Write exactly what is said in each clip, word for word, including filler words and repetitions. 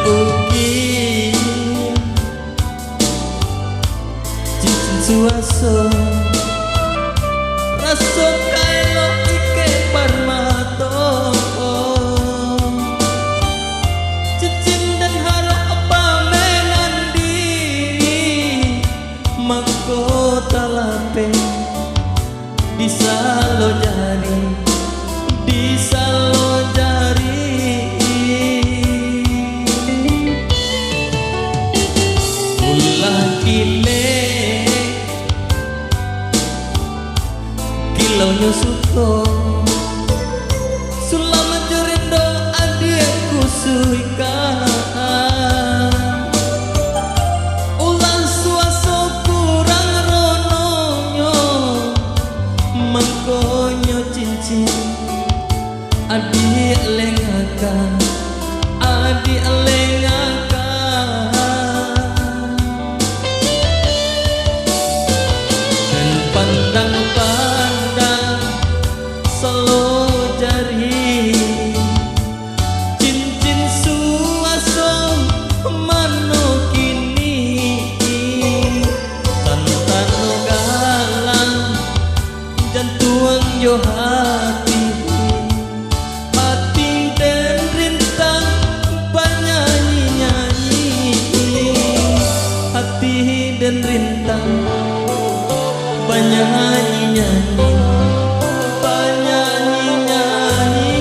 Ukir cincin suaso, raso ka elok ikek parmato. Cincin den harok pamenan diri, mangko talapeh di salo jari, di salo jari. Ulah kilek, kilaunyo suto, sulam jo rendo adiak kusuikan. Ulah suaso kurang rononyo, mangkonyo cincin adiak lengakan, adiak lengakan. Den pandang-pandang salo jari, cincin suaso mano kini, tantano galang jantuang jo hati. Hati den rintang banyanyi-nyanyi, hati den rintang banyanyi-nyanyi, banyanyi-nyanyi.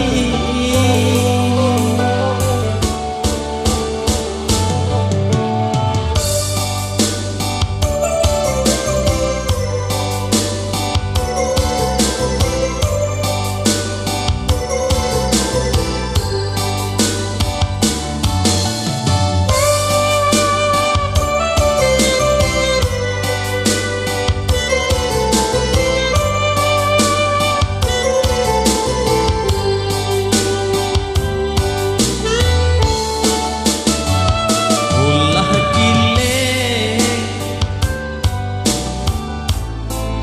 Ulah kilek,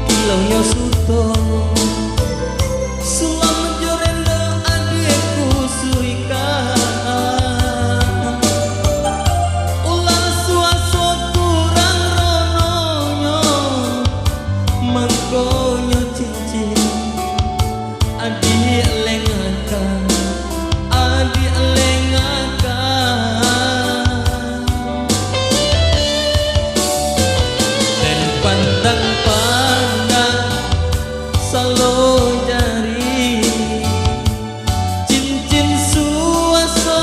kilaunyo suto, sulam jo rendo adiak kusuikan. Ulah suaso kurang rononyo, mangkonyo cincin adiak lengakan, adiak lengakan. Den pandang-pandang salo jari, cincin suaso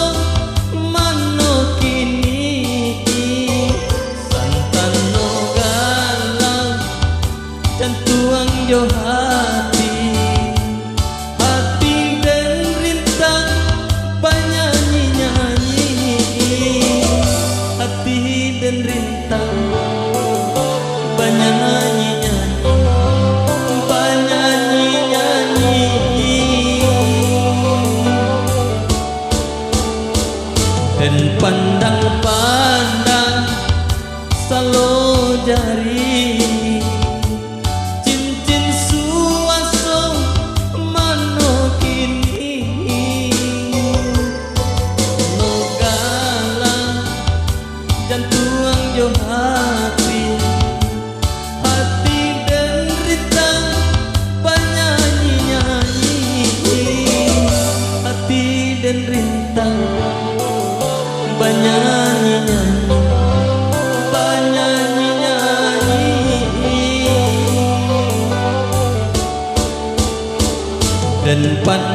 mano kini, santano galang jantuang jo hati. Hati den rintang banyanyi-nyanyi, hati den rintang banyanyi-nyanyi, banyanyi-nyanyi. Den pandang-pandang salo jari, cincin suaso mano kini, no galang jantuang jo hati. Hati den rintang banyanyi-nyanyi, hati den rintang banyanyi-nyanyi, banyanyi-nyanyi. Den pan-